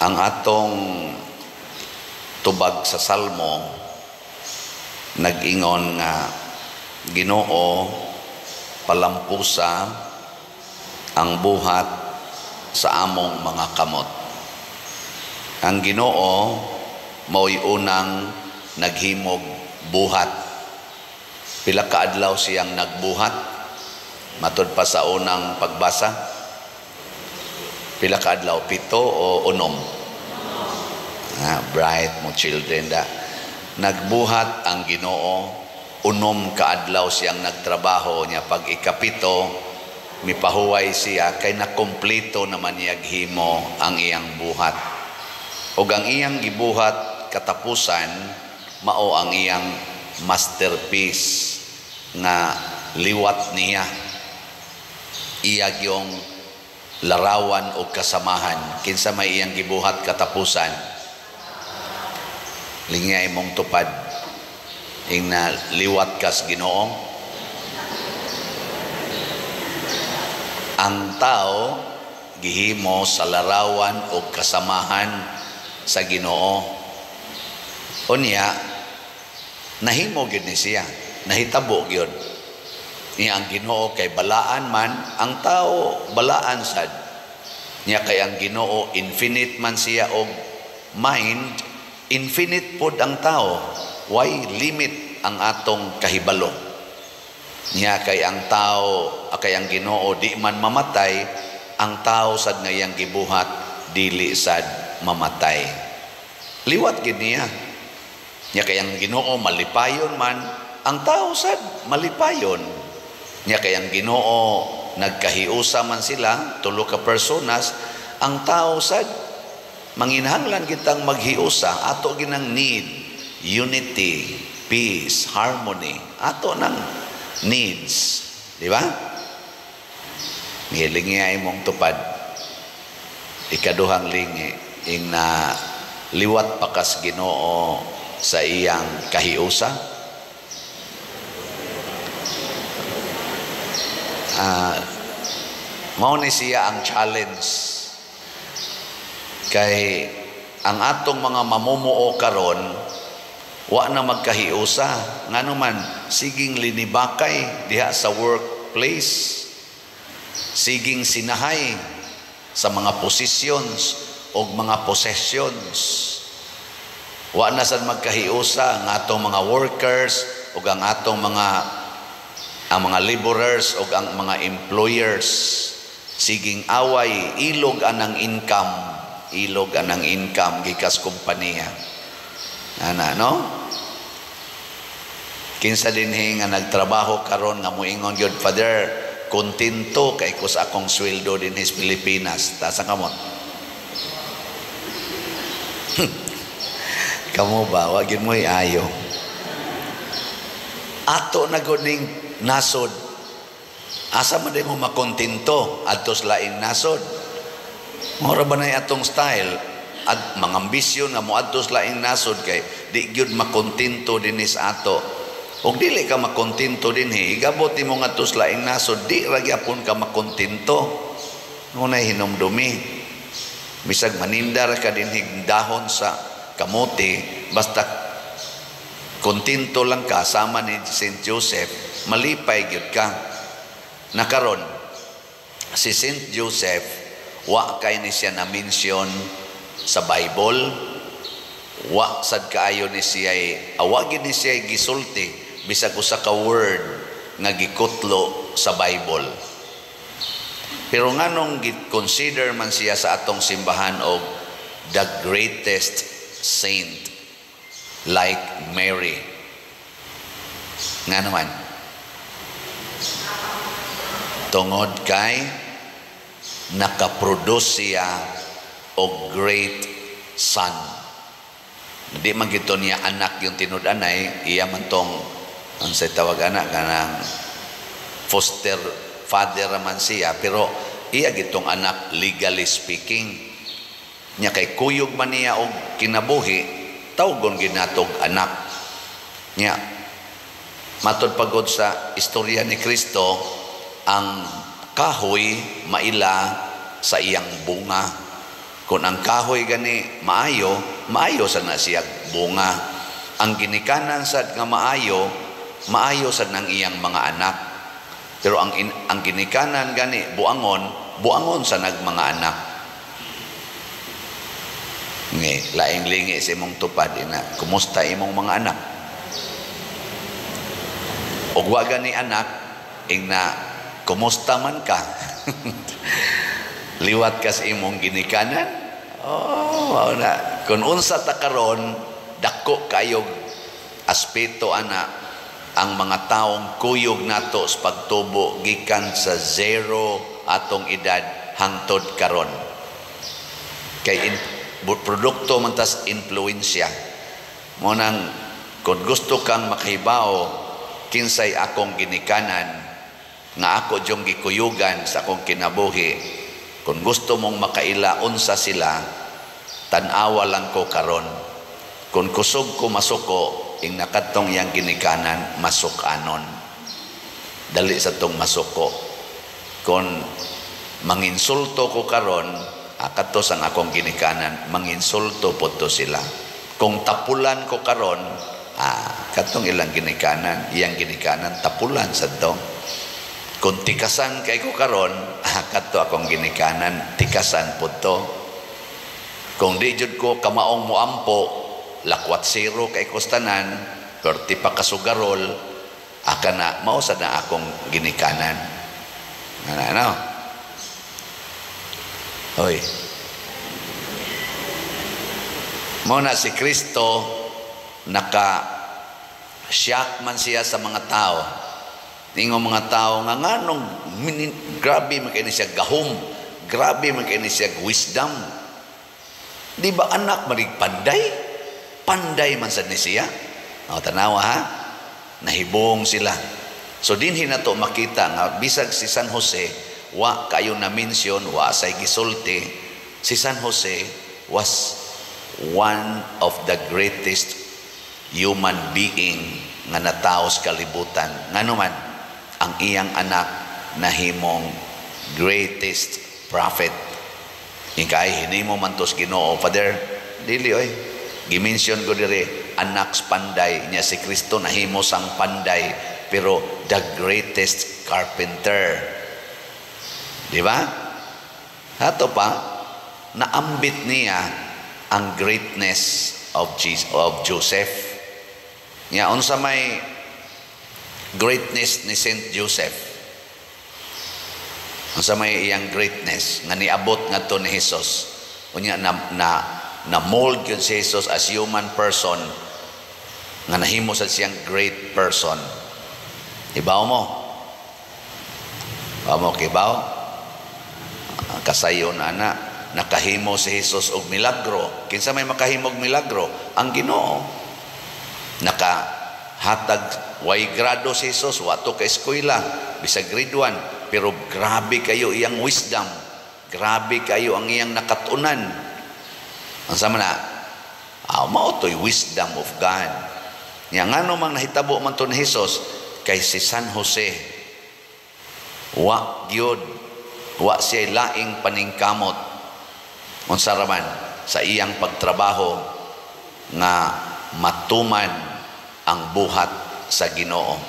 Ang atong tubag sa Salmo nag-ingon nga, "Ginoo, palampusa ang buhat sa among mga kamot." Ang Ginoo mao'y unang naghimog buhat. Pila ka adlaw siyang nagbuhat? Matud pa sa unang pagbasa. Pila ka adlaw? 7 o 6? Ah, bright mo children da. Nagbuhat ang Ginoo, 6 ka adlaw siyang nagtrabaho niya. Pag 7, mipahuway siya kay nakumpleto naman niya himo ang iyang buhat. Ug ang iyang gibuhat katapusan mao ang iyang masterpiece nga liwat niya. Iya gyung larawan o kasamahan. Kinsa may iyang gibuhat katapusan? Lingya imong tupad. Ing na liwat kas Ginoo. Ang tao gihimo sa larawan o kasamahan sa Ginoo. Unya nahimo gyud ni siya, nahitabo gyud. Niya ang Ginoo kay balaan man, ang tao balaan sad. Niya kay ang Ginoo infinite man siya og mind, infinite pod ang tao. Why limit ang atong kahibalo? Niya kay ang tao, kay ang Ginoo di man mamatay, ang tao sad nga iyang gibuhat dili sad mamatay. Liwat gid niya. Niya kay ang Ginoo malipayon man, ang tao sad malipayon. Niya kay ang Ginoo nagkahiusa man sila, tulo ka personas, ang tao sad manginahanglan kitang maghiusa, ato ginang need unity, peace, harmony, ato nang needs, di ba? Ngilingi ay mong tupad. Ikaduhang lingi ing na liwat pakas Ginoo sa iyang kahiusa. Mao ni siya ang challenge kay ang atong mga mamumuo karon wa na magkahiusa, ngano man siging linibakay diha sa workplace, siging sinahay sa mga positions o mga possessions. Wa na sad magkahiusa ang atong mga workers o ang atong mga laborers o ang mga employers. Siging away, ilog anang income, ilog anang income gikas kompanya. Ana, no? Kinsa dinhi nga nagtrabaho karon nga moingon gyud, "Father, kontento kay ko sa akong sweldo dinhi sa Pilipinas"? Taas ang kamot. Kamo ba, wa gyud mo'y ayo. Ato na gud ning nasod. Asa man di mo makontento adto sa laing nasod? Mora ba na atong style? At mga ambisyon nga moadto sa laing nasod kay di gyud makontento dinhi sa ato. Og dili ka makontento dinhi, igabot nimo ngadto sa laing nasod, di ra gyapon ka makontento. Ngunay hinumdumi. Bisag maninda ra ka dinhi dahon sa kamote, basta kontento lang ka sama ni Saint Joseph, malipay gyud ka. Nakaron si Saint Joseph wa kay ni siya na mention sa Bible, wa sad kaayo ni siya, awa gid ni siya gisulti bisag usa ka word nga gikutlo sa Bible. Pero nganong gi-consider man siya sa atong simbahan og the greatest saint like Mary? Ngano man? Tungod kay nakaproduce siya og great son. Di man gito niya anak yung tinud-anay, iya man tong ang sa tawag anak kanang foster father man siya, pero iya gitong anak legally speaking. Nya kay kuyog man niya og kinabuhi, tawgon ginatog anak. Nya matod pagod sa istorya ni Kristo, ang kahoy maila sa iyang bunga. Kung ang kahoy gani maayo, maayo sa na siya bunga. Ang ginikanan sad nga maayo, maayo sad ng iyang mga anak. Pero ang ginikanan gani buangon, buangon sa nag mga anak. Ngi, laing lingi sa imong tupad ina. Kumusta imong mga anak? Og wa gani anak, ingna kumusta man ka? Liwat ka sa imong ginikanan? Oh, mao na. Kung unsa ta karon, dako kayog aspeto ana ang mga taong kuyog nato sa pagtubo gikan sa 0 atong edad hangtod karon. Kay produkto man tas influensya. Mo nang kung gusto kang makahibaw kinsay akong ginikanan nga ako dyong gikuyugan sa akong kinabuhi, kung gusto mong makaila unsa sila, tan-awa lang ko karon. Kung kusog ko masuko, ing nakadtong iyang ginikanan masukanon. Dali sa tong masuko. Kung manginsulto ko karon, akadto sang akong ginikanan, manginsulto po to sila. Kung tapulan ko karon, katong ilang ginikanan, iyang ginikanan tapulan sa to. Kung tikasan kay ko karon, kadto akong ginikanan, tikasan po to. Kung di jud ko kamaong muampo, lakwat zero kay kostanan, perti pa kasugarol, aka na, mao sa na akong ginikanan. Ano, ano? Hoy. Mao na si Kristo, naka-shock man siya sa mga tao. Ningo mga tao nga nganong grabe man kay ni siya gahom, grabe man kay ni siya wisdom. Di ba anak manig panday? Panday man sad ni siya. O, tanawa ha? Nahibong sila. So dinhi nato makita nga bisag si San Jose wa kayo na mention, wa say gisulti, si San Jose was one of the greatest human being nga natawo sa kalibutan. Ngano man ang iyang anak nahimong greatest prophet. Ikay hinimo man tos Ginoo, Father, dili oy. Gimension ko dire anak sa panday niya si Kristo nahimo sang panday, pero the greatest carpenter. Di ba? Hato pa naambit niya ang greatness of Jesus, of Joseph. Nya unsa may greatness ni Saint Joseph? Unsa may iyang greatness nga niabot ngadto ni Jesus? Unya na mold gyud si Jesus as human person nga nahimo sad siyang great person. Ibaw mo? Ibaw mo kibaw? Kasayon ana, nakahimo si Jesus og milagro. Kinsa may makahimo og milagro? Ang Ginoo. Nakahatag way grado si Jesus, wa to ka eskwela, bisag grade 1, pero grabe kayo iyang wisdom. Grabe kayo ang iyang nakatunan. Ang sama na, mao to'y wisdom of God. Nya ngano mang nahitabo man to ni Jesus kay si San Jose wa gyud, wa siya laing paningkamot unsa ra man sa iyang pagtrabaho nga matuman ang buhat sa Ginoo,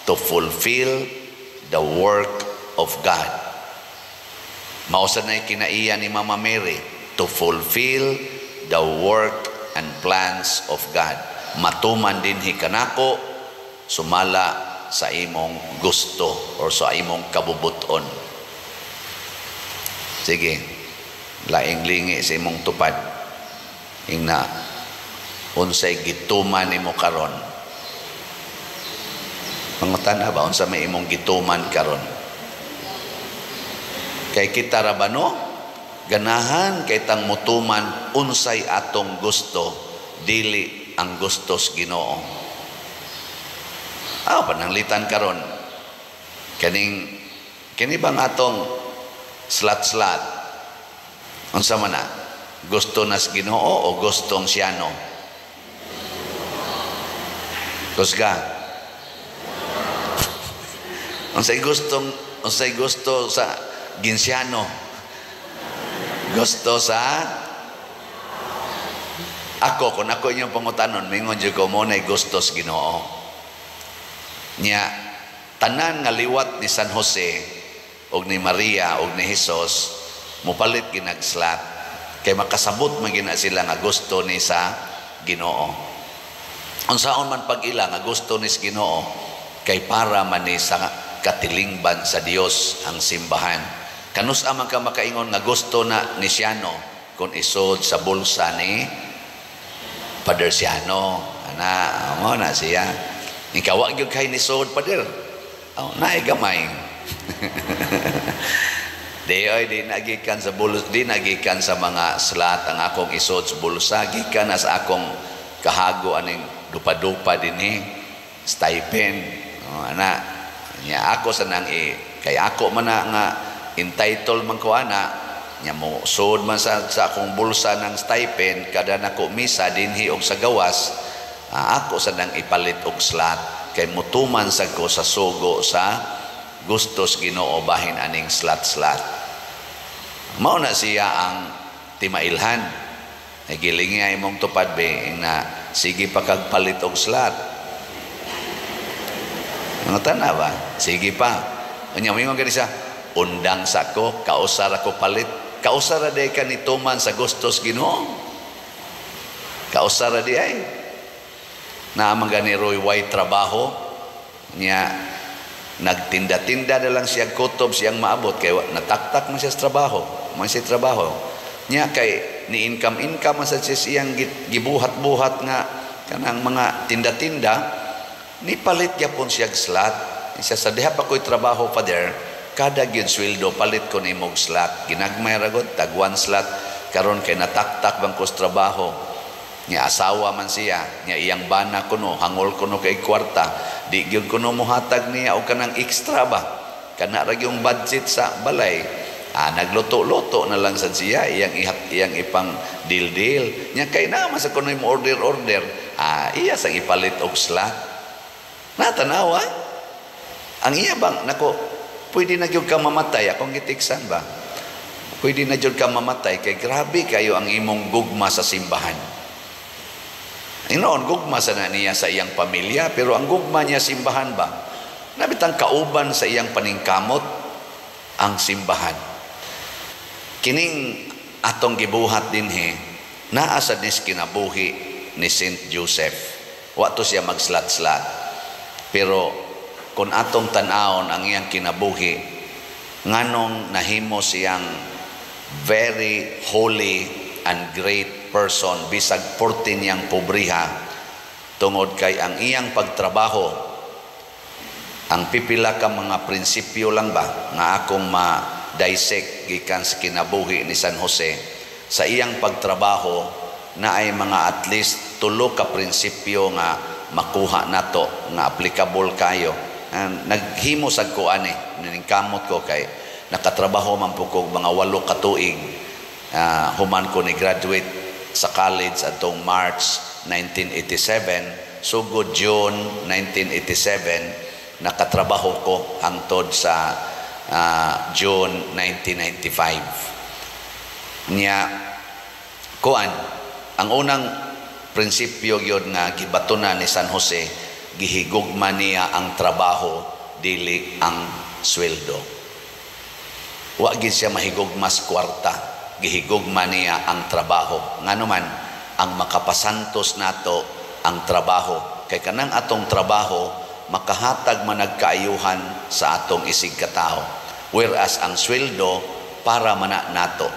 to fulfill the work of God. Mao sad nay kinaiya ni Mama Mary, to fulfill the work and plans of God. Matuman dinhi kanako sumala sa imong gusto or sa imong kabubuton. Sige, laing lingi sa imong tupad. Ingna unsay gituman nimo karon? Mangutana ba unsa may imong gituman karon? Kay kita ra ba no? Ganahan kay tang mutuman unsay atong gusto, dili ang gustos Ginoo. Pananglitan karon. Kaning kini bang atong slat-slat? Unsa man na? Gusto nas Ginoo o gustong siyano? Kusga. Unsay gusto sa ginsyano? Gusto sa Ako, kung ako inyong pangutanon, mingon jud ko mao na'y gusto sa Ginoo. Nya, tanan nga liwat ni San Jose og ni Maria og ni Jesus mupalit gyud og slot kay makasabot man gyud na sila nga gusto ni sa Ginoo. Unsaon man pag-ila nga gusto ni sa Ginoo, kay para man ni sa katilingban sa Dios ang simbahan. Kanus-a man ka makaingon nga gusto na ni Siano kung isod sa bulsa ni Father Siano? Ana, mo na siya. Ikaw, wa gyud kay ni sod, Father. Oh, naay gamay. Di oy, di nagikan sa bulsa, di nagikan sa mga slot ang akong isod sa bulsa, gikan na sa akong kahago aning dupa-dupa dinhi, stipend. Oh, ana, nya ako sa nang i kay ako man na nga entitled man ko ana, nya mo sud man sa akong bulsa ng stipend kada nako misa dinhi og sa gawas, ako sa nang ipalit og slot kay mutuman sa ko sa sugo sa gustos Ginoo bahin aning slot-slot. Mao na siya ang timailhan. Ay gilingi ay mong tupad be na sige pa kag palit og slot. Mga tana ba? Sige pa. Unya moingon gani siya, undang sa ko, kausar ako palit. Kausar ra day ka nituman sa gustos Ginoo. Kausar ra di ay. Naa man gani Roy White trabaho niya, nagtinda-tinda na lang siya kutob siyang maabot kay nataktak man siya sa trabaho, man siya trabaho niya kay ni income income man sa siya siyang gibuhat-buhat nga kanang mga tinda-tinda, ni palit gyapon siya slot siya sa diha pa ko'y trabaho, Father, kada gyud sweldo palit ko nimog slot, ginagmay ra gud, tag one slot karon kay nataktak bang ko sa trabaho niya. Asawa man siya niya, iyang bana kuno hangol kuno kay kwarta, di gyud kuno mohatag niya og kanang extra ba, kana ra gyung budget sa balay. Nagluto-luto na lang sad siya, iyang ihat, iyang ipang deal-deal niya kay na man sa kuno mo order-order, iya sang ipalit og slot. Natanawa ang iya bang nako, pwede na gyud ka mamatay, akong gitiksan ba, pwede na gyud ka mamatay kay grabe kayo ang imong gugma sa simbahan. Inoon, gugma sa na niya sa iyang pamilya, pero ang gugma niya simbahan ba? Nabitang kauban sa iyang paningkamot ang simbahan. Kining atong gibuhat dinhi, naa sad ni kinabuhi ni Saint Joseph. Wa to siya magslat-slat. Pero kung atong tan-awon ang iyang kinabuhi, nganong nahimo siyang very holy and great person bisag 14 niyang pobriha, tungod kay ang iyang pagtrabaho, ang pipila ka mga prinsipyo lang ba nga akong ma-dissect gikan sa kinabuhi ni San Jose sa iyang pagtrabaho, na ay mga at least tulo ka prinsipyo nga makuha nato nga applicable kayo. Naghimo sad ko ani, kamot ko kay nakatrabaho man po ko mga 8 ka tuig human ko ni graduate sa college atong March 1987, sugod June 1987 nakatrabaho ko hangtod sa June 1995 niya. Kuan, ang unang prinsipyo gyud nga gibatunan ni San Jose, gihigugma niya ang trabaho, dili ang sweldo. Wa gid siya mahigugma sa kwarta, gihigugma niya ang trabaho. Ngano man, ang makapasantos nato ang trabaho kay kanang atong trabaho makahatag man kaayuhan sa atong isig katao, whereas ang sweldo para mana nato.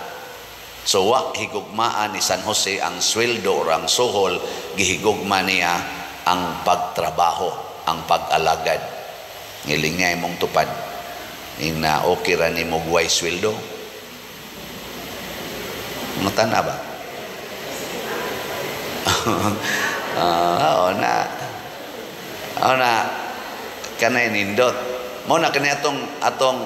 So wa higugmaan ni San Jose ang sweldo or ang suhol, gihigugma niya ang pagtrabaho, ang pag-alagad. Ngiling nga imong tupad. Ina okay ra nimo way sweldo. Mata na ba? Oo na. Oo na. Kanay nindot. Mo na kani atong atong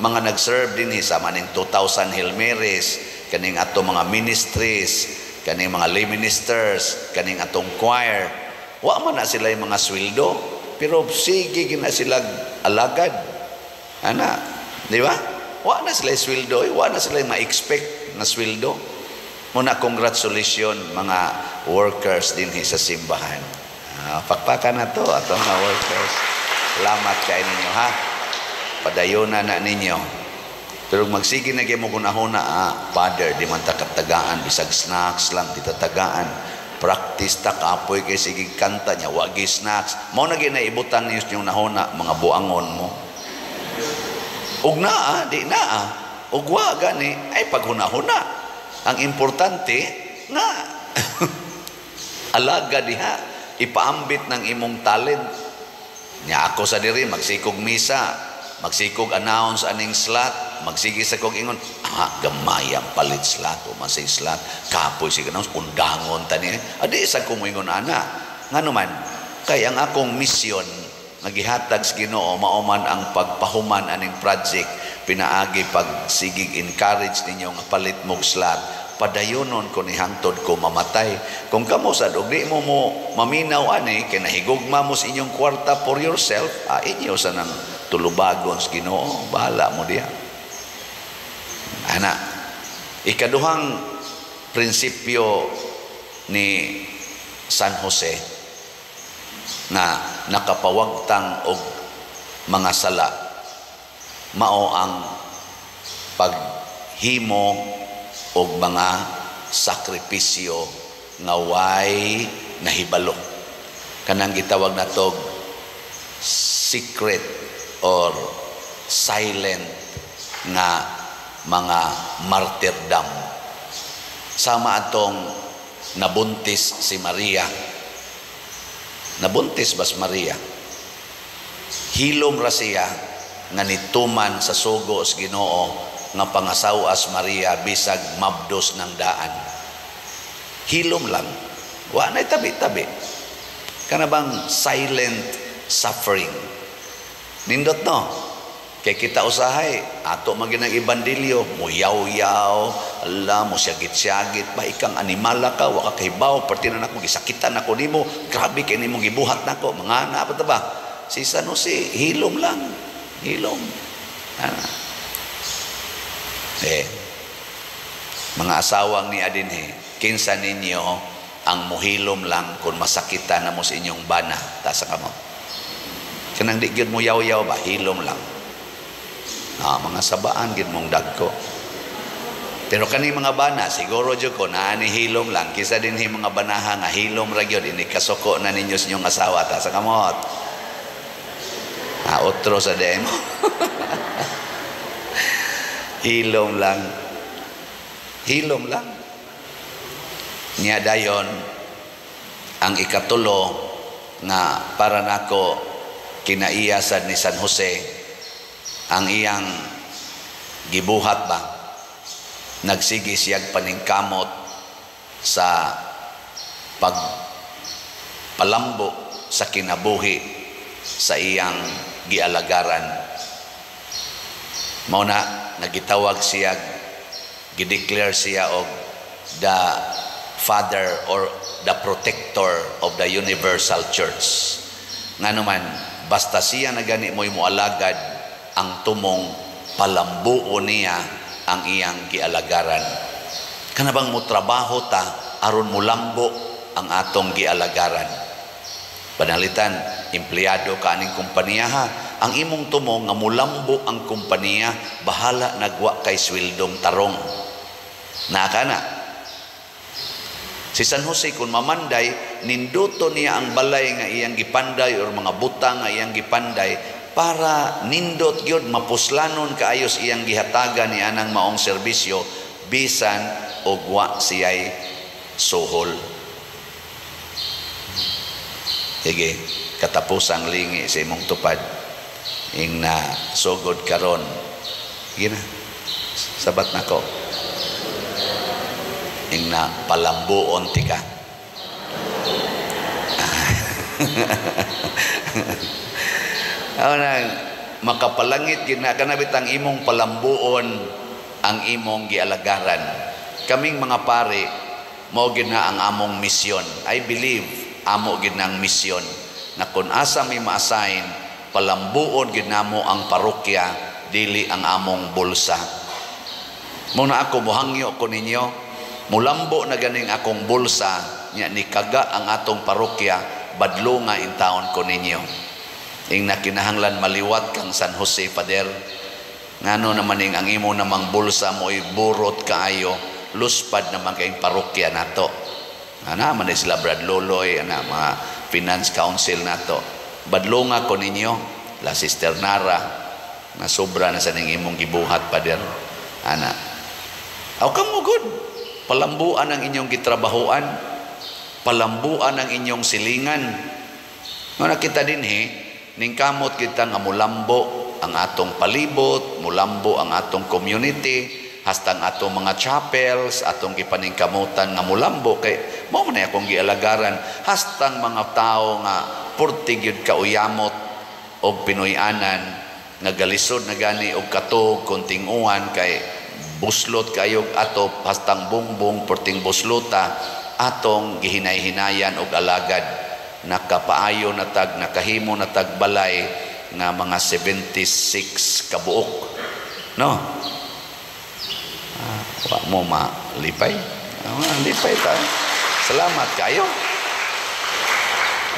mga nag-serve din sa maning 2000 Hail Marys, kaning atong mga ministries, kaning mga lay ministers, kaning atong choir. Wa man na sila yung mga sweldo, pero sige gina sila alagad. Ana, di ba? Wa na sila sweldo, eh. Wa na sila ma-expect na sweldo. Muna, congratulations mga workers dinhi sa simbahan. Pakpakan na to atong mga workers. Salamat kay ninyo, ha. Padayon na ninyo. Pero magsige na gyud mo gunahona, "Father, di man ta katagaan, bisag snacks lang di tatagaan. Practice ta, kapoy kay sige kanta niya, wagi snacks." Mao na gyud na ibutang ninyo inyong nahuna, mga buangon mo. Ug naa, di naa. Ug wa gani ay paghuna-huna. Ang importante nga alaga diha, ipaambit ng imong talent. Nya ako sa diri magsikog misa, magsikog announce aning slot, magsige sa kog ingon, "Gamay ang palit slot o man say slot, kapoy sige announce, undangon ta ni." Adi sa ko moingon ana. Ngano man, kay ang akong misyon nga gihatag sa Ginoo mao man ang pagpahuman aning project pinaagi pag sigig encourage ninyo nga palit mog slot. Padayonon ko ni hangtod ko mamatay. Kung kamo sad og di mo mo maminaw ani kay nahigugma mo sa inyong kwarta for yourself, inyo sa nang tulubagon sa Ginoo, bahala mo diha. Ana, ikaduhang prinsipyo ni San Jose nga nakapawagtang og mga sala mao ang paghimo og mga sakripisyo nga way nahibalo, kanang gitawag natog secret or silent nga mga martyrdom, sama atong nabuntis si Maria. Nabuntis bas Maria, hilom ra siya nga nituman sa sugo sa Ginoo nga pangasawas Maria bisag mabdos ng daan. Hilom lang, wa nay tabi-tabi, kana bang silent suffering. Nindot, no? Kay kita usahay ato man ang ebanghelyo, muyaw-yaw, ala, mo syagit-syagit ba, "Ikang animala ka, wa ka kahibaw, perti na nako gisakitan nako nimo, grabe kay nimo gibuhat nako," mga ana pa ba. Si San Jose, hilom lang, hilom ana. Mga asawang ni adinhi, kinsa ninyo ang muhilom lang kung masakitan na mo sa inyong bana? Tasa ka mo. Kanang di gyud mo yaw-yaw ba, hilom lang. Mga sabaan gyud mong dagko. Pero kani mga bana, siguro jud ko naa ni hilom lang. Kisa dinhi mga banaha nga hilom ra gyud ini kasuko na ninyo sa inyong asawa? Tasa kamot. Otro sa demo. Hilom lang. Hilom lang. Nya dayon ang ikatulo nga para nako kinaiya sad ni San Jose, ang iyang gibuhat ba, nagsige siyag paningkamot sa pagpalambo sa kinabuhi sa iyang gialagaran. Mao na nagitawag siya, gideclare siya og the father or the protector of the universal church. Ngano man, basta siya na gani mo'y moalagad, ang tumong palambuo niya ang iyang gialagaran. Kana bang mo trabaho ta aron mulambo ang atong gialagaran. Panalitan, empleyado ka aning kompanya ha, ang imong tumong nga mulambo ang kompanya, bahala nagwa kay swildong tarong. Naka na. Si San Jose, kung mamanday, ninduto niya ang balay nga iyang gipanday or mga butang nga iyang gipanday para nindot gyud, mapuslanon kaayos iyang gihatagan ni anang maong serbisyo bisan og wa siya'y suhol. Sige, katapusang lingi sa imong tupad ing na sugod karon. Sige na. Sabat nako. Ing na palambuon tika. Ako na, makapalangit gid na kana bitang imong palambuon ang imong gialagaran. Kaming mga pare, mao gid na ang among misyon. I believe amo gid na ang misyon na kung asa may ma-assign, palambuon gid namo ang parokya, dili ang among bulsa. Muna ako mohangyo ko ninyo. Mulambo na ganing akong bulsa nya ni kaga ang atong parokya, badlo nga intawon ko ninyo. Ing nakinahanglan maliwat kang San Jose, Father. Ngano naman ning ang imo namang bulsa mo'y burot kaayo, luspad naman kayong parokya nato. Ana man sila Brad Loloy, ana mga finance council nato. Badlo nga ko ninyo, la Sister Nara, na sobra na sa ning imong gibuhat, Father. Ana. Aw kamo good. Palambuan ang inyong gitrabahoan. Palambuan ang inyong silingan. Nga kita dinhi, ning kamot kita nga mulambo ang atong palibot, mulambo ang atong community, hastang atong mga chapels, atong gipaningkamutan nga mulambo kay mao man akong gialagaran, hastang mga tawo nga purti gyud kauyamot og Pinoy-anan nga galisod na gani og katog kon tinguan kay buslot kayog atop, hastang bungbong perting buslota, atong gihinay-hinayan og alagad. Nakapaayo na tag, nakahimo na tag balay nga mga 76 kabuok, no? Wa mo malipay? Lipay ta, salamat kayo.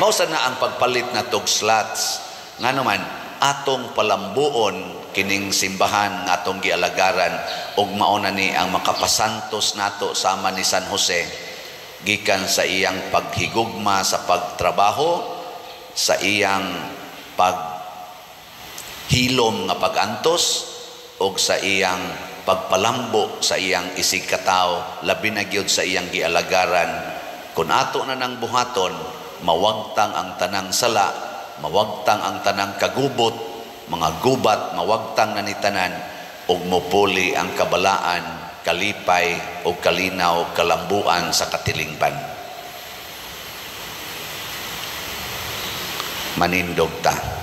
Mao na ang pagpalit na tog slots. Ngano man atong palambuon kining simbahan nga atong gialagaran ug mao na ni ang makapasantos nato sama ni San Jose gikan sa iyang paghigugma sa pagtrabaho, sa iyang paghilom nga pagantos ug sa iyang pagpalambo sa iyang isig katawo, labi na gyud sa iyang gialagaran. Kun ato na nang buhaton, mawagtang ang tanang sala, mawagtang ang tanang kagubot, mga gubat, mawagtang na ni tanan ug mopuli ang kabalaan, kalipay o kalinaw, kalambuan sa katilingban. Manindog ta.